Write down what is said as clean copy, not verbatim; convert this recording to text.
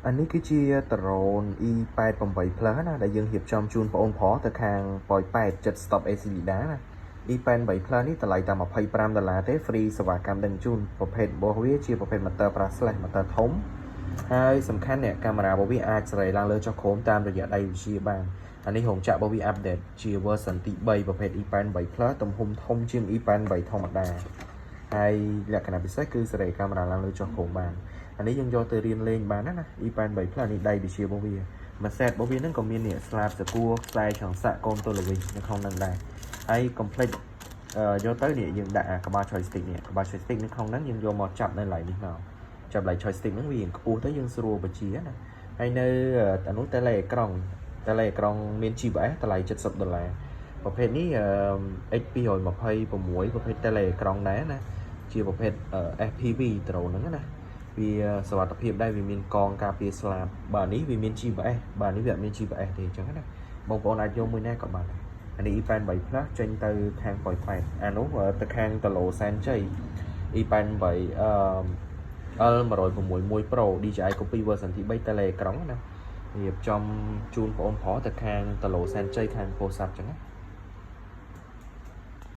អានេះគឺជា drone E88 Plus ណាដែលយើងរៀបចំជូនបងប្អូនប្រុសទៅខាងប៉ោយប៉ែតចិត្ត Stop AC Lida ណា E88 Plus នេះតម្លៃតែ25ដុល្លារទេ free សេវាកម្មដឹកជញ្ជូនប្រភេទរបស់វាជាប្រភេទ motor brushless motor ធំហើយសំខាន់នេះកាមេរ៉ារបស់វាអាចសេរីឡើងលើចុះក្រោមតាមរយៈដៃវិជាបានអានេះរោងចក្ររបស់វា update ជា version ទី3ប្រភេទ E88 Plus ទំហំធំជាង E88 ធម្មតាហើយលក្ខណៈពិសេសគឺសេរីកាមេរ៉ាឡើងលើចុះក្រោមបានអានេះយើងយកទៅរៀនលេងបានណាណា E88 Plus នេះដៃវិជារបស់វាមួយ set របស់វាហ្នឹងក៏មាននេះស្លាបសកួរខ្សែឆងសាក់កូនទល់វិញនៅក្នុងហ្នឹងដែរហើយ complete យកទៅនេះយើងដាក់អាក្បាល joystick នេះក្បាល joystick នៅក្នុងហ្នឹងយើងយកមកចាប់នៅឡៃនេះមកចាប់ឡៃ joystick ហ្នឹងវារៀងខ្ពស់ទៅយើងស្រួលបញ្ជាណាហើយនៅអានោះតេឡេអេក្រង់តេឡេអេក្រង់មាន GPS តម្លៃ70ដុល្លារប្រភេទនេះ X226 ប្រភេទតេឡេអេក្រង់ដែរណាជាប្រភេទ FPV drone ហ្នឹងណាវាសុវត្ថិភាពដែរវាមានកងការពារស្លាបបាទនេះវាមាន GPS បាទនេះវាអត់មាន GPS ទេអញ្ចឹងណាបងប្អូនអាចយកមួយណាក៏បានដែរអានេះ E88 Plus ចេញទៅខាងប៉ោយប៉ែតអានោះទៅខាងតឡូសែនជ័យ E88 អឺ L161 Pro DJI copy version ទី3តេឡេអេក្រង់ណារៀបចំជូនបងប្អូនប្រុសទៅខាងតឡូសែនជ័យខាងពោធិ៍សាត់អញ្ចឹងណា។